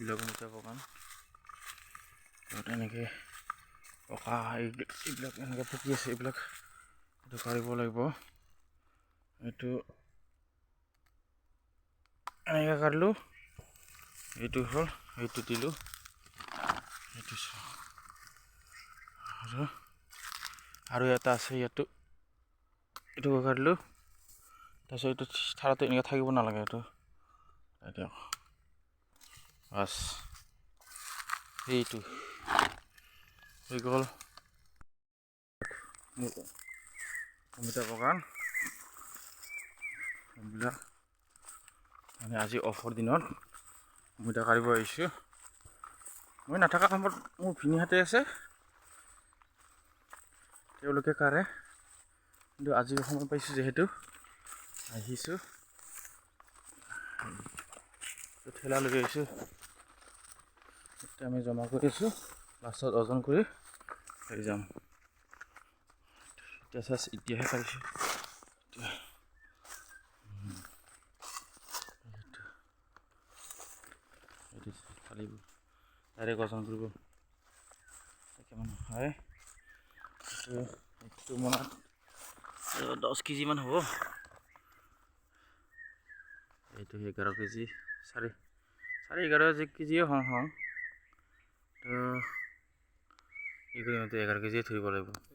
এইবিলাক অমিতা বাগান। তাত এনেকৈ পকা এইবিলাক এনেকৈ পকি আছে, এইবিলাক এইটো কাঢ়িব লাগিব। এইটো এনেকৈ কাটিলোঁ, এইটো হ'ল, এইটো দিলোঁ, এইটো আৰু আৰু এটা আছে ইয়াতো, এইটো কাটিলোঁ। তাৰপিছত এইটো থাৰাটো এনেকৈ থাকিব নালাগে, এইটো দিয়ক, বাছ, এইটো হৈ গ'ল। মোৰ অমিতা বাগান এইবিলাক। মানে আজি অফৰ দিনত অমিতা কাঢ়িব আহিছোঁ। মই নথকা সময়ত মোৰ ভিনীহাতে আছে, তেওঁলোকে কাঢ়ে, কিন্তু আজি সময় পাইছোঁ যিহেতু আহিছোঁ। ঠেলা লৈ আহিছোঁ, এতিয়া আমি জমা কৰি আছোঁ, লাষ্টত ওজন কৰি লৈ যাম। এতিয়া জাষ্ট এতিয়াহে পাৰিছোঁ। এতিয়া এইটো কালিব ডাইৰেক্ট ওজন কৰিব, কিমান হয়। এইটো এইটো মোনাত 10 কেজিমান হ'ব। এইটো 11 কেজি, চাৰি চাৰে 11 কেজিয়ে হওঁ হওঁ। তো কি কৰিম, এইটো 11 কেজিয়ে ধৰিব লাগিব।